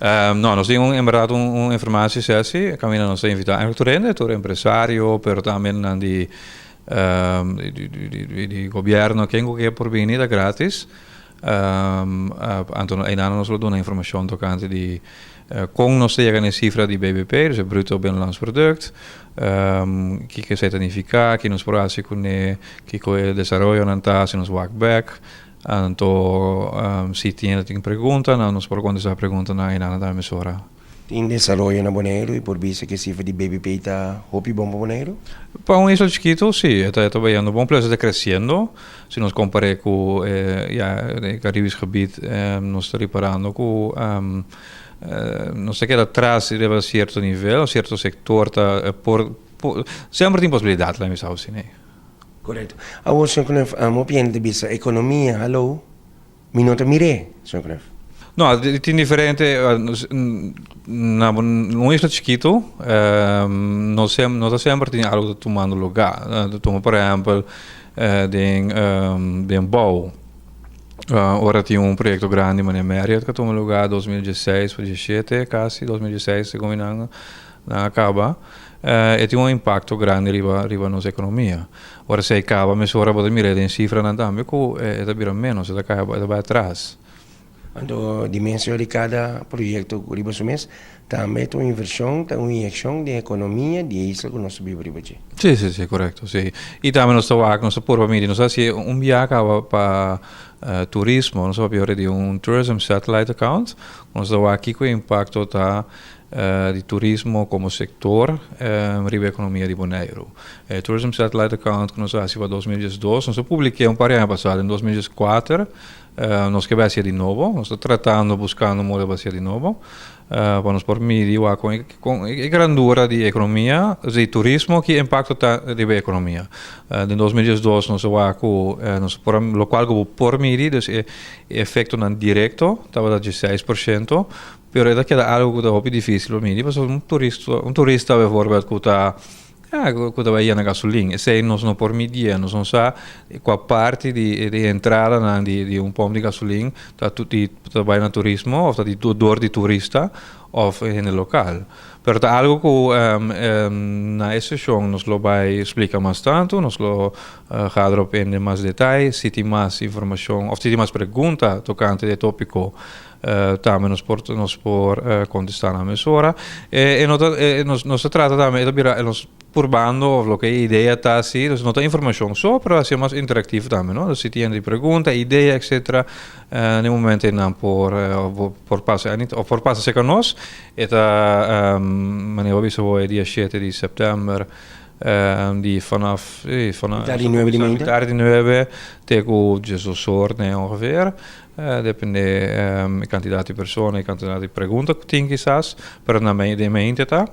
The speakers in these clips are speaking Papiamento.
No, nos tin en berdat un informatiesessie. Kaminda nos ta invitá eigenlijk tur hende, tur empresario, pero tambe nan di gobièrnu, ken ku ke por bini, ta gratis. Anto einan nos lo duna informashon tokante di kon nos ta yega na e sifra di BBP, dus e bruto binnenlands product, kiko esei ta nifiká, ki nos por hasi kuné, kiko e desaroyonan ta si nos wak bèk. Anto si tin tin pregunta, nos por kontestá preguntanan einan tambe mesora. Tin desaroyo na Boneiru i por bisa ku e sifra di BBP ta hopi bon pa Boneiru? Pa un isla chikitu, sí, e ta bayendo bon, plus e ta kresiendo. Si nos kompar'é ku ya e Caribisch gebied, nos ta riparando ku nos ta keda atras riba sierto nivel, sierto sektor ta por, semper tin posibilidat, laat mi bisa asina. Korekto. Awor, señor Knoef, amo piende ta bisa ekonomia, hallo, mi no ta mir'é, señor Knoef. No, tin diferente, na un isla chikitu, no no ta semper tin algu ta tumando lugá. Tuma por ehèmpel den bou, ora tin un proyekto grandi manera Marriott ku a tuma lugá 2016 o 17 kasi, 2016 segun mi nan a kaba, e tin un impakto grandi riba nos ekonomia. Ora esei kaba mesora bo ta mira den sifranan tambe ku e ta bira ménos, e ta kai e ta bai atras. Anto dimension di kada proyekto riba su mes tambe ta un invershon, ta un inyekshon den ekonomia di e isla ku nos ta biba riba dje. Si, si, si, korekto, si. I tambe nos ta wak, nos ta purba midi, nos a hasi un biaha kaba pa turismo, nos a papia ora di un tourism satellite account, nos ta wak kiko e impakto ta di turismo komo sektor riba ekonomia di Boneiru. E tourism satellite account ku nos a hasi pa 2012, nos a publik'é un par di aña pasado, den 2014. Nos ke bai hacié di nobo, nos ta tratando, buscando modo pa hacié di nobo, pa nos por midi wak con e grandura di economia, di turismo, ki impacto ta riba e economia. Den 2012 nos a wak cu nos por a, locual cu bo por midi, dus e efectonan directo tabata 16%, pero e ta keda algo cu ta hopi dificil pa midi, pasobra un turista bijvoorbeeld cu ta. Ya, ku ta bai yena gasolin. Esei nos no por midié. Nos no sa kua parti di e entradanan di un pòmp di gasolin ta ta bai na turismo òf ta di dor di turista òf hende lokal. Pero ta algu ku na e seshon nos lo bai splika mas tantu, nos lo gader op in den mas detaye. Si tin mas informashon òf si tin mas pregunta tokante di e tópiko, tambe nos por nos por contesta na mes ora. E no ta nos nos ta trata tambe e ta bira nos purbando of loke e idea ta si, dus no ta informacion so pero hacié mas interactivo tambe no. Dus si tin hende pregunta, idea etcetera den momento einan por por pasa of por pasa cerca nos. E ta manera bo a bisa bo e dia 7 di september di vanaf Mitad di nuebe di mainta? Mitad di nuebe te cu 12 or ongeveer. Depende e kantidat di persona, e kantidat di pregunta ku tin kisas, pero na den mente ta.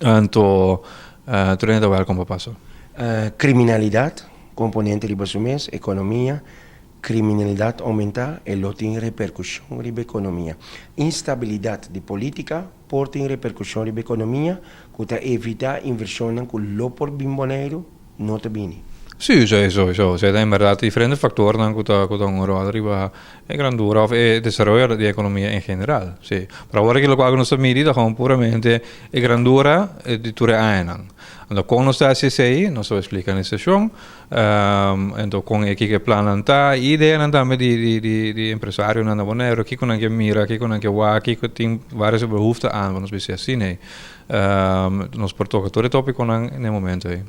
Anto tur hende ta wèlkom pa pasa. Kriminalidat, komponente riba su mes, ekonomia, kriminalidat oumentá e lo tin reperkushon riba ekonomia. Instabilidat di polítika por tin reperkushon riba ekonomia ku ta evitá invershonnan ku lo por bin Boneiru no ta bini. Sí, sí, sowieso. Esei ta en berdad diferente factornan cu ta un rol riba e grandura of e desaroyo di economia en general. Sí. Pero awor aki locual cu nos ta midi ta gewoon puramente e grandura di tur e añanan. Anto con nos ta haci esei, nos ta explica na e sesion. Anto con e kiko e plannan ta y ideanan tambe di empresarionan na Boneiru, kiko nan ke mira, kiko nan ke wak, kiko tin varios behoefte aan, nos bisa asina. Nos por toca tur e topiconan na e momento ei.